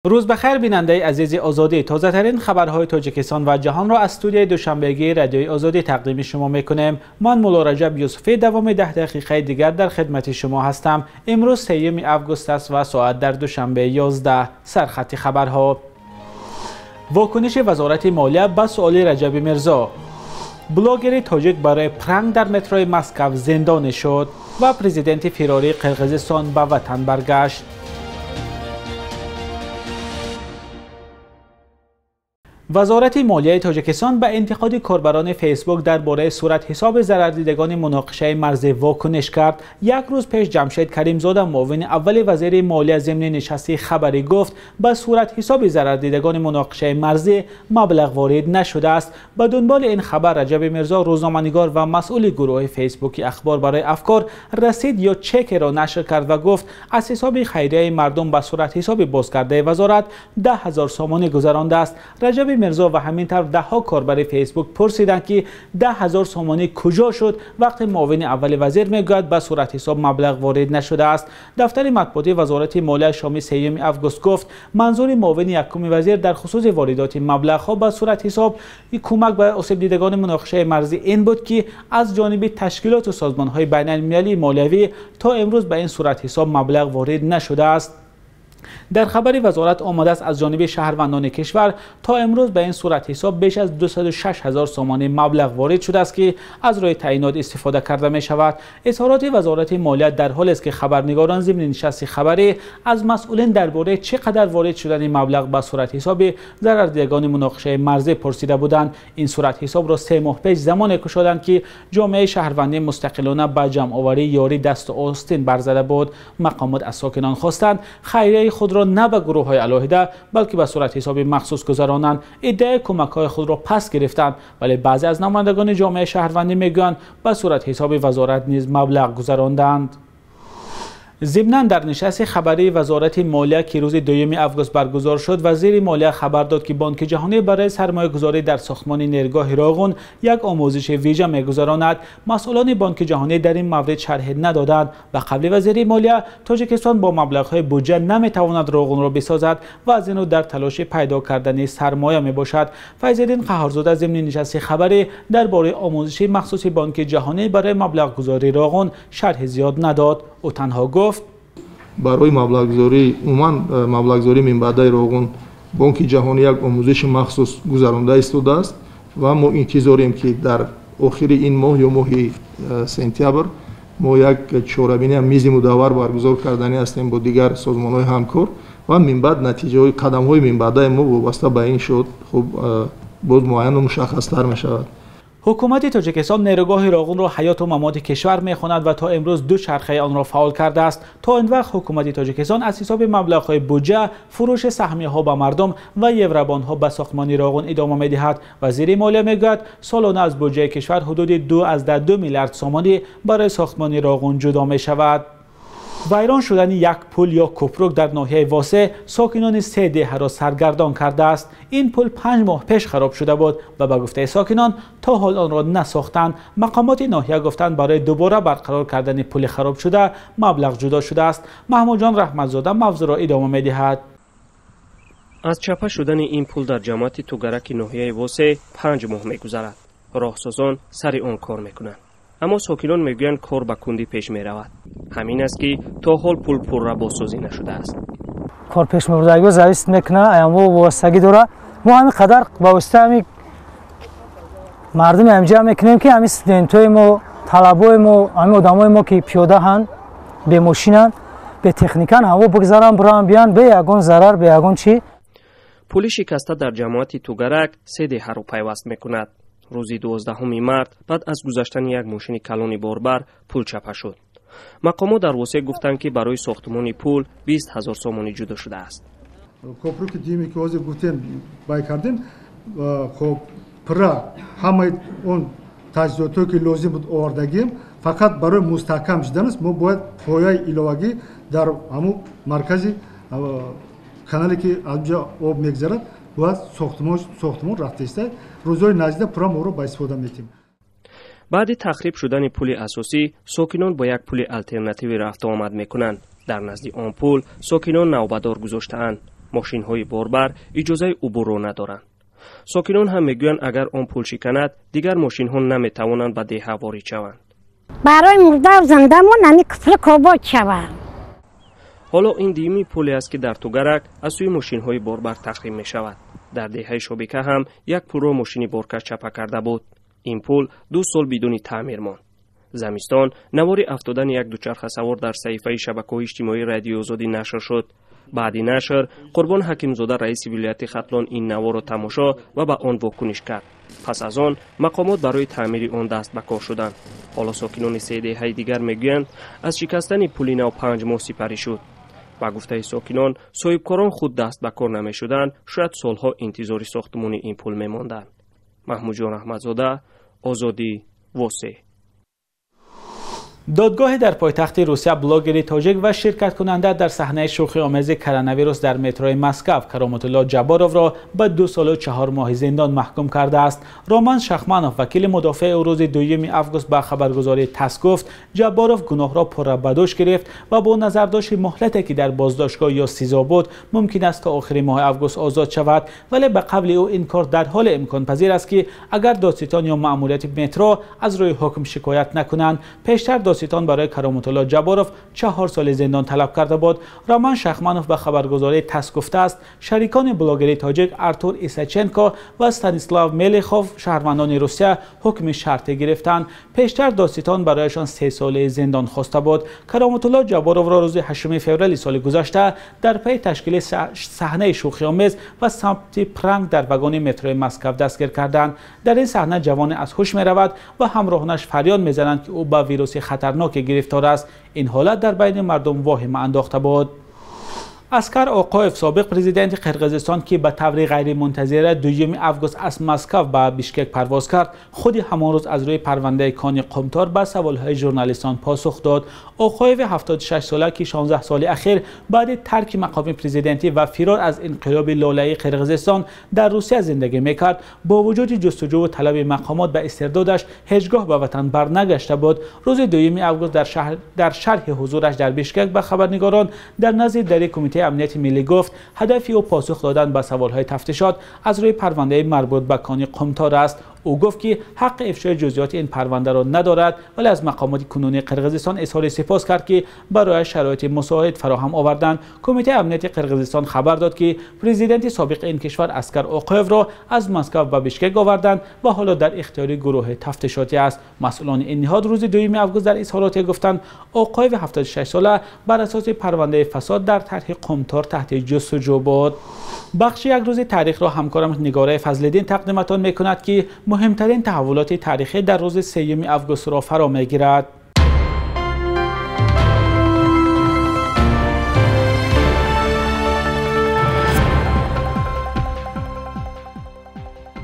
Рӯз бахайр, бинандаи азизи Озодӣ. Тозатарин хабарҳои Тоҷикистон ва ҷаҳонро аз студияи душанбегии Радиои Озодӣ тақдими шумо мекунем. Ман Мулло Раҷаб Юсуфӣ давоми 10 дақиқаи дигар дар хидмати шумо ҳастам. Имрӯз 3 август аст ва соат дар Душанбе 11. Сархати хабарҳо. Вокуниши Вазорати молия ба суоли Раҷаби Мирзо. Блогери тоҷик барои пранк дар метрои Москва зиндонӣ шуд ва президенти фирории Қирғизистон ба ватан баргашт. Вазорати молияи Тоҷикистон ба интиқоди корбарони Фейсбук дар бораи суратҳисоби зарардидагони муноқишаи марзӣ вокуниш кард. Як рӯз пеш Ҷамшед Каримзода, муовини аввали вазири молия, зимни нишасти хабарӣ гуфт ба суратҳисоби зарардидагони муноқишаи марзӣ маблағ ворид нашудааст. Ба дунболи ин хабар Раҷаби Мирзо, рӯзноманигор ва масъули гурӯҳи Фейсбуки Ахбор барои афкор, расид ё чекеро нашр кард ва гуфт аз ҳисоби хайрияи мардум ба суратҳисоби бозкардаи вазорат 10 000 сомонӣ гузарондааст. Раҷаби Мирзо ва ҳамин тавр даҳҳо корбари Фейсбук пурсиданд, ки 10 000 сомонӣ куҷо шуд, вақте муовини аввали вазир мегӯяд ба суратҳисоб маблағ ворид нашудааст. Дафтари матбуотии Вазорати молия шоми 3 август гуфт манзури муовини якуми вазир дар хусуси воридоти маблағҳо ба суратҳисоб кӯмак ба осебдидагони муноқишаи марзӣ ин буд, ки аз ҷониби ташкилоту созмонҳои байналмилалии молиявӣ то имрӯз ба ин суратҳисоб маблағ ворид нашудааст. Дар хабари вазорат омадааст аз ҷониби шаҳрвандони кишвар то имрӯз ба ин суратҳисоб беш аз 206 000 сомонӣ маблағ ворид шудааст, ки аз рӯи таъинот истифода карда мешавад. Изҳороти Вазорати молия дар ҳолест, ки хабарнигорон зимни нишасти хабарӣ аз масъулин дар бораи чӣ қадар ворид шудани маблағ ба суратҳисоби зарардидагони муноқишаи марзӣ пурсида буданд. Ин суратҳисобро 3 моҳ пеш замоне кушоданд, ки ҷомеаи шаҳрвандӣ мустақилона ба ҷамъоварии ёрӣ дасту остин барзада буд. Мақомот аз сокинон хостанд хайрияи худро на ба гурӯҳҳои алоҳида, балки ба суратҳисоби махсус гузаронанд. Иддаои кӯмакҳои худро пас гирифтанд, вале баъзе аз намояндагони ҷомеаи шаҳрвандӣ мегӯянд ба суратҳисоби вазорат низ маблағ гузаронданд. Зимнан дар нишасти хабарии Вазорати молия, ки рӯзи 2 август баргузор шуд, вазири молия хабар дод, ки Бонки ҷаҳонӣ барои сармоягузорӣ дар сохтмони нерӯгоҳи Роғун як омӯзиши вижа мегузаронад. Масъулони Бонки ҷаҳонӣ дар ин маврид шарҳ надоданд. Ба қавли вазири молия, Тоҷикистон бо маблағҳои буҷа наметавонад Роғунро бисозад ва аз ин рӯ дар талоши пайдо кардани сармоя мебошад. Файзиддин Қаҳҳорзода зимни нишасти хабарӣ дар бораи омӯзиши махсуси Бонки ҷаҳонӣ барои маблағгузории Роғун шарҳи зиёд надод. Ӯ танҳо гуфт барои маблағгузорӣ, умуман маблағгузории минбаъдаи Роғун Бонки ҷаҳонӣ як омӯзиши махсус гузаронда истодааст ва мо интизорем, ки дар охири ин моҳ ё моҳи сентябр мо як чорабинӣ мизи мудаввар баргузор карданӣ ҳастем бо дигар созмонҳои ҳамкор ва минбаъд натиҷаҳои қадамҳои минбаъдаи мо вобаста ба ин шуд хуб боз муайяну мушаххастар мешавад. Ҳукумати Тоҷикистон нерӯгоҳи Роғунро ҳаёту мамоти кишвар мехонад ва то имрӯз 2 чархаи онро фаъол кардааст. То ин вақт ҳукумати Тоҷикистон аз ҳисоби маблағҳои буҷа, фурӯши саҳмияҳо ба мардум ва евробонҳо ба сохтмони Роғун идома медиҳад. Вазири молия мегӯяд солона аз буҷаи кишвар ҳудуди 2,2 миллиард сомонӣ барои сохтмони Роғун ҷудо мешавад. Вайрон шудани як пул ё кӯпрук дар ноҳияи Восе сокинони 3 деҳаро саргардон кардааст. Ин пул 5 моҳ пеш хароб шуда буд ва ба гуфтаи сокинон то ҳол онро насохтанд. Мақомоти ноҳия гуфтанд барои дубора барқарор кардани пули харобшуда маблағ ҷудо шудааст. Маҳмудҷон Раҳматзода мавзӯъро идома медиҳад. Аз чапа шудани ин пул дар ҷамоати Тугараки ноҳияи Восе 5 моҳ мегузарад. Роҳсозон сари он кор мекунанд, аммо сокинон мегӯянд кор ба кундӣ пеш меравад. Ҳамин аст, ки то ҳол пул пурра бозсозӣ нашудааст. Кор пешмебурдагиҳо зависит мекунад, аямво вобастагӣ дорад. Мо ҳамин қадар ба воситаи ҳамин мардуми ҳамҷа мекунем, ки ҳамин студентҳои мо, талабои мо, ҳамин одамои мо, ки пиёдаҳанд, бемошинанд, бетехниканд, ҳаво бигзаранд, биранд, биёнд бе ягон зарар, бе ягон чӣ. Пули шикаста дар ҷамоати Тугарак 3 деҳаро пайваст мекунад. Рӯзи 12 март баъд аз гузаштани як мошини калони борбар пул чапа шуд. Мақомот дар Восе гуфтанд, ки барои сохтмони пул 20 000 сомонӣ ҷудо шудааст. Копруки дуюме, ки ҳозир гуфтем, бай кардем, хоб пурра ҳамаи он таҷҳизотҳое, ки лозим буд, овардагим, фақат барои мустаҳкам шуданаст мо бояд пояи иловагӣ дар ҳамун маркази канале, ки аз онҷо об мегзарад, бояд сохтмон рафтаиста. Рӯзҳои наздик пурра моро ба истифода метиҳем. Баъди тахриб шудани пули асосӣ сокинон бо як пули алтернативӣ рафтуомад мекунанд. Дар назди он пул сокинон навбадор гузоштаанд. Мошинҳои борбар иҷозаи убурро надоранд. Сокинон ҳам мегӯянд, агар он пул шиканад, дигар мошинҳо наметавонанд ба деҳа ворид шаванд. Барои мурдаву зиндамон ҳамин кӯприк обод шавад. Ҳоло ин дуюми пуле аст, ки дар Тугарак аз сӯи мошинҳои борбар тахриб мешавад. Дар деҳаи Шобика ҳам як пулро мошини боркаш чапа карда буд. Ин пул 2 сол бидуни таъмир монд. Замистон навори афтодани як дучархасавор дар саҳифаи шабакаҳои иҷтимоии Радиои Озодӣ нашр шуд. Баъди нашр Қурбон Ҳакимзода, раиси вилояти Хатлон, ин наворро тамошо ва ба он вокуниш кард. Пас аз он мақомот барои таъмири он даст ба кор шуданд. Ҳоло сокинони се деҳаи дигар мегӯянд, аз шикастани пули нав 5 моҳ сипарӣ шуд. Ба гуфтаи сокинон, соҳибкорон худ даст ба кор намешуданд, шояд солҳо интизори сохтмони ин пул мемонданд. Маҳмудҷон Аҳмадзода, Озодӣ, Восеъ. Додгоҳе дар пойтахти Русия блогери тоҷик ва ширкаткунанда дар саҳнаи шӯхиомези коронавирус дар метрои Москав Кароматулло Ҷабборовро ба 2 солу 4 моҳи зиндон маҳкум кардааст. Роман Шахманов, вакили мудофеи ӯ, рӯзи 2 август ба хабаргузории ТАСС гуфт, Ҷабборов гуноҳро пурра ба дӯш гирифт ва бо назардошти муҳлате, ки дар боздоштгоҳ ё СИЗО буд, мумкин аст то охири моҳи август озод шавад. Вале ба қавли ӯ ин кор дар ҳоле имконпазир аст, ки агар додситон ё маъмурияти метро аз рӯи ҳукм шикоят накунанд. Пештар додситон барои Кароматулло Ҷабборов 4 соли зиндон талаб карда буд. Роман Шахманов ба хабаргузории ТАСС гуфтааст, шарикони блогери тоҷик Артур Исаченко ва Станислав Мелихов, шаҳрвандони Русия, ҳукми шартӣ гирифтанд. Пештар додситон барояшон 3 соли зиндон хоста буд. Кароматулло Ҷабборовро рӯзи 8 феврали соли гузашта дар пайи ташкили саҳнаи шӯхиомез ва самти пранк дар вагони метрои Москав дастгир карданд. Дар ин саҳна ҷавоне аз ҳуш меравад ва ҳамроҳонаш фарёд мезананд, ки ӯ ба вируси хатарноке гирифтор аст. Ин ҳолат дар байни мардум воҳима андохта буд. Аскар Оқоев, собиқ президенти Қирғизистон, ки ба таври ғайримунтазира 2 август аз Москав ба Бишкек парвоз кард, худи ҳамон рӯз аз рӯи парвандаи кони Қумтор ба саволҳои журналистон посух дод. Оқоеви 76 сола, ки 16 соли ахир баъди тарки мақоми президентӣ ва фирор аз инқилоби лолаи Қирғизистон дар Русия зиндагӣ мекард, бо вуҷуди ҷустуҷӯву талаби мақомот ба истирдодаш ҳеҷ гоҳ ба ватан барнагашта буд. Рӯзи 2 август дар шарҳи ҳузураш дар Бишкек ба хабарнигорон дар назди дари кумитаи амнияти миллӣ гуфт, ҳадафи ӯ посух додан ба саволҳои тафтишот аз рӯи парвандаи марбут ба кони Қумтор аст. Ӯ гуфт, ки ҳаққи ифшои ҷузъиёти ин парвандаро надорад, вале аз мақомоти кунунии Қирғизистон изҳори сипос кард, ки барои шароити мусоид фароҳам оварданд. Кумитаи амнияти Қирғизистон хабар дод, ки президенти собиқи ин кишвар Аскар Оқоевро аз Москав ба Бишкек оварданд ва ҳоло дар ихтиёри гурӯҳи тафтишотӣ аст. Масъулони ин ниҳод рӯзи 2 август дар изҳороте гуфтанд, Оқоеви 76 сола бар асоси парвандаи фасод дар тарҳи Қумтор таҳти ҷустуҷӯ буд. Бахши як рӯзи таърихро ҳамкорам Нигораи Фазлиддин тақдиматон мекунад, ки муҳимтарин таҳаввулоти таърихӣ дар рӯзи 3 августро фаро мегирад.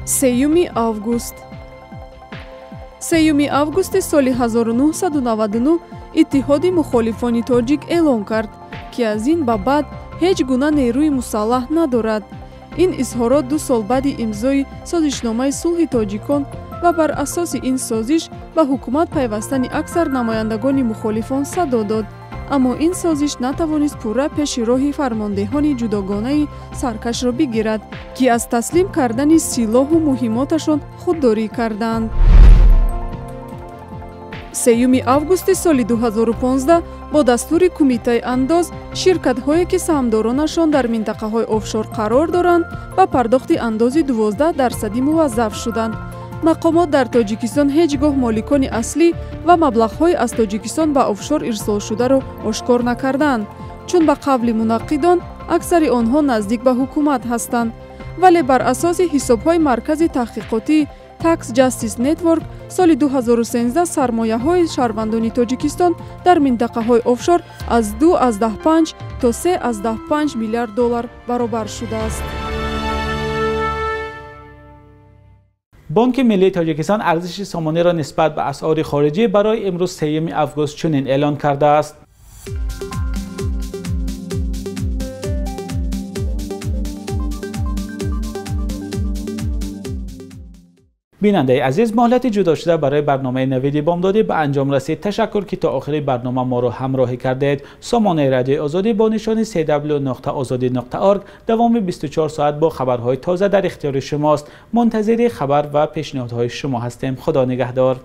Сеюми август. 3 августи соли 1999 Иттиҳоди мухолифони тоҷик эълон кард, ки аз ин ба баъд ҳеҷ гуна нерӯи мусаллаҳ надорад. Ин изҳорот 2 сол баъди имзои созишномаи сулҳи тоҷикон ва бар асоси ин созиш ба ҳукумат пайвастани аксар намояндагони мухолифон садо дод. Аммо ин созиш натавонист пурра пеши роҳи фармондеҳони ҷудогонаи саркашро бигирад, ки аз таслим кардани силоҳу муҳимоташон худдорӣ карданд. 3 августи соли 2015 бо дастури Кумитаи андоз ширкатҳое, ки саҳмдоронашон дар минтақаҳои офшор қарор доранд, ба пардохти андози 12% муваззаф шуданд. Мақомот дар Тоҷикистон ҳеҷ гоҳ моликони аслӣ ва маблағҳои аз Тоҷикистон ба офшор ирсолшударо ошкор накарданд, чун ба қавли мунаққидон аксари онҳо наздик ба ҳукумат ҳастанд. Вале бар асоси ҳисобҳои Маркази таҳқиқотии Tax Justice Network соли 2013 сармояҳои шаҳрвандони Тоҷикистон дар минтақаҳои офшор аз 2,5 то 3,5 миллиард доллар баробар шудааст. Бонки Миллии Тоҷикистон арзиши сомониро нисбат ба асъори хориҷӣ барои имрӯз 3 август чунин эълон кардааст. Бинандаи азиз, муҳлати ҷудошуда барои барномаи Навиди Бомдодӣ ба анҷом расид. Ташаккур, ки то охири барнома моро ҳамроҳӣ кардед. Сомонаи Радиои Озодӣ бо нишони cw.ozodi.org давоми 24 соат бо хабарҳои тоза дар ихтиёри шумост. Мунтазири хабар ва пешниҳодҳои шумо ҳастем. Худо нигаҳдор.